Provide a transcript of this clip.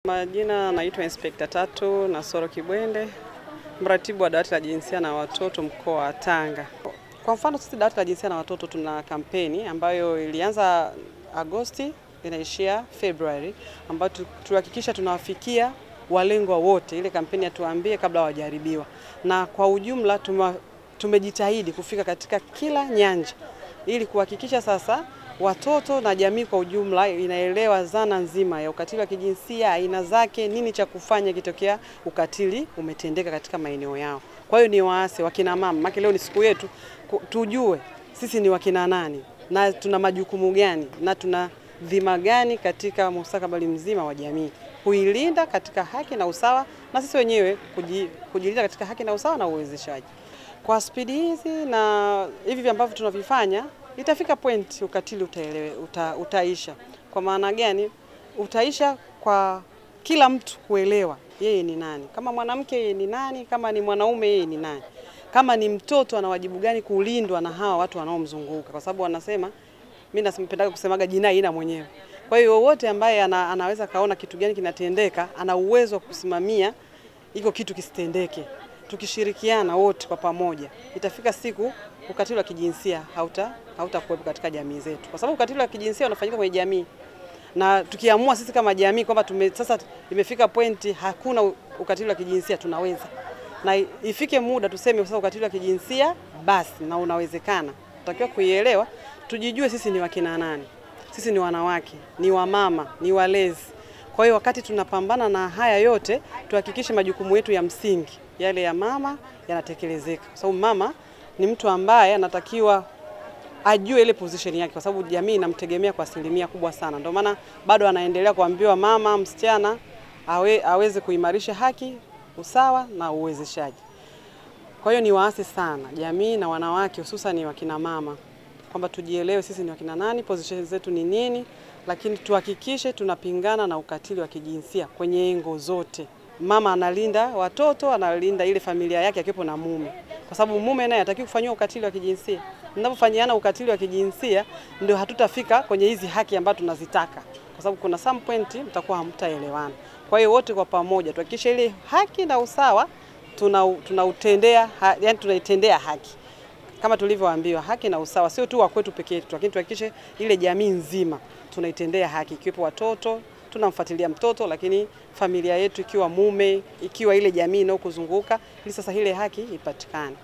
Majina naitwa Inspekta Tatu Nasoro Kibwende, mratibu wa dawati la jinsia na watoto mkoa wa Tanga. Kwa mfano sisi dawati la jinsia na watoto tuna kampeni ambayo ilianza Agosti inaishia Februari, ambayo tuhakikisha tunawafikia walengwa wote. Ile kampeni ya tuambie kabla hawajaribiwa. Na kwa ujumla tumejitahidi kufika katika kila nyanja ili kuhakikisha sasa watoto na jamii kwa ujumla inaelewa zana nzima ya ukatili wa kijinsia, aina zake, nini cha kufanya kitokea ukatili umetendeka katika maeneo yao. Kwa hiyo ni waase wakina mama, maana leo ni siku yetu tujue sisi ni wakina nani na tuna majukumu gani na tuna dhima gani katika mustakabali mzima wa jamii, kuilinda katika haki na usawa, na sisi wenyewe kujilinda katika haki na usawa na uwezeshaji. Kwa spidi hizi na hivi ambavyo tunavifanya, itafika point ukatili utaisha. Kwa maana gani? Utaisha kwa kila mtu kuelewa yeye ni nani. Kama mwanamke yeye ni nani, kama ni mwanaume yeye ni nani. Kama ni mtoto ana wajibu gani kulindwa na hawa watu wanaomzunguka. Kwa sababu wanasema, mimi napendaga kusemaga jinai ina mwenyewe. Kwa hiyo wote ambaye anaweza kaona kitu gani kinatendeka, ana uwezo wa kusimamia iko kitu kisitendeke. Tukishirikiana wote kwa pamoja, itafika siku ukatili wa kijinsia hautakuwepo katika jamii zetu. Kwa sababu ukatili wa kijinsia unafanyika kwenye jamii. Na tukiamua sisi kama jamii kwamba sasa imefika pointi hakuna ukatili wa kijinsia, tunaweza. Na ifike muda tuseme sasa ukatili wa kijinsia basi na unawezekana. Tutakiwa kuielewa, tujijue sisi ni wakina nani. Sisi ni wanawake, ni wamama, ni walezi. Kwa hiyo wakati tunapambana na haya yote, tuhakikishe majukumu yetu ya msingi, yale ya mama yanatekelezeka. Kwa sababu mama ni mtu ambaye anatakiwa ajue ile position yake, kwa sababu jamii inamtegemea kwa asilimia kubwa sana. Ndio maana bado anaendelea kuambiwa mama, msichana aweze kuimarisha haki, usawa na uwezeshaji. Kwa hiyo ni waasi sana jamii na wanawake, hususan wakina mama, kwamba tujielewe sisi ni wakina nani, position zetu ni nini, lakini tuhakikishe tunapingana na ukatili wa kijinsia kwenye engo zote. Mama analinda watoto, analinda ile familia yake akiwepo na mume. Kwa sababu mume naye hatakiwi kufanywa ukatili wa kijinsia. Mnapofanyiana ukatili wa kijinsia ndio hatutafika kwenye hizi haki ambazo tunazitaka. Kwa sababu kuna some point mtakuwa hamtaelewana. Kwa hiyo wote kwa pamoja tuhakikishe ile haki na usawa tunautendea, yani tunaitendea haki. Kama tulivyoambiwa haki na usawa sio tu wa kwetu pekee yetu, lakini tuhakikishe ile jamii nzima tunaitendea haki, ikiwepo watoto, tunamfuatilia mtoto, lakini familia yetu ikiwa mume, ikiwa ile jamii inayokuzunguka, ili sasa ile haki ipatikane.